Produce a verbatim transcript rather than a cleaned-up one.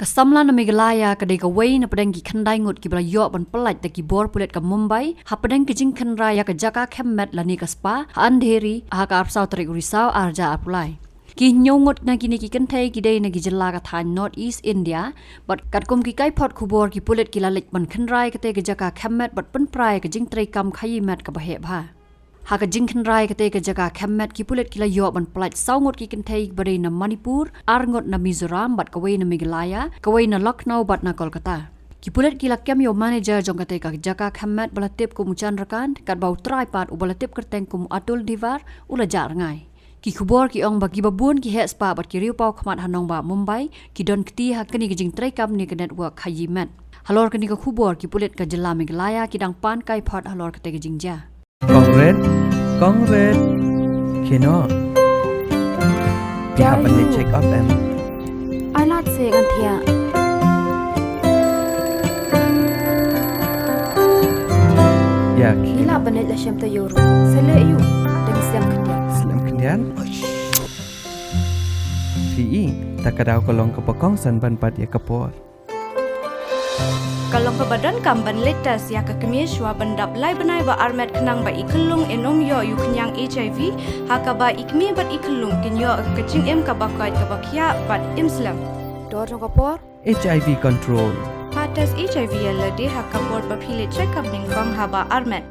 Ka samla na Meghalaya ka dei kawei na pdeng ki khyndai ngut kiba la ïoh ban pyllait da ki bor pulit ka Mumbai hapdeng ka jingkhynra ïa ka jaka khem met lane ka spa ha Andheri ha ka arphew saw tarik u Risaw arhajar arphew lai. Ki hynñiew ngut na kine ki kynthei ki dei na ki jylla ka thaiñ North East India, bad katkum ki kaiphod khubor ki pulit ki la leit ban khynra ïa katei ka jaka khem met bad pynpra ïa ka jingtrei kam khaïi met kaba heh bha. Ha ka jingkhynra ïa katei ka jaka khem met ki pulit ki la ïoh ban pyllait saw ngut ki kynthei ba dei na Manipur, ar ngut na Mizoram bad kawei na Meghalaya, kawei na Lucknow bad na Kolkata. Ki pulit ki la kem ïa u manager jong katei ka jaka khem met ba la tip kum u Chandrakant, katba u trai pat uba la tip kyrteng kum u Atul Dhivar u la jah rngai. Ki khubor ki ong ba kiba bun ki heh spah bad ki riewpaw khmat ha nongbah Mumbai ki don kti ha kane ka jingtrei kam ne ka network khaïi met. Halor kane ka khubor ki pulit ka jylla Meghalaya ki dang pan kaiphod halor katei ka jingjia. Kong Red, Kong Red. Khie noh. Phi hap ban leit check up em? Ai lad se ngan thiah. Ïa, khie. Ngi lah ban leit la shem taïew ruh. Sa leh ïa u. Dang slem khyndiat. Slem khyndiat. Phi i, ta ka daw ka long kaba kongsan ban bat ïa ka por. Ka long kaba donkam ban leit test ïa ka kmie shuwa ban dap lai bnai ba armet khnang ba i khyllung in ym ïoh ïa u khñiang H I V, ha kaba i kmie bad i khyllung kin ïoh ka jingim kaba koit kaba khiah bad im slem. Dor jong ka por. H I V control. Pha test H I V ïa lade ha ka por ba phi leit check up nyngkong haba armet.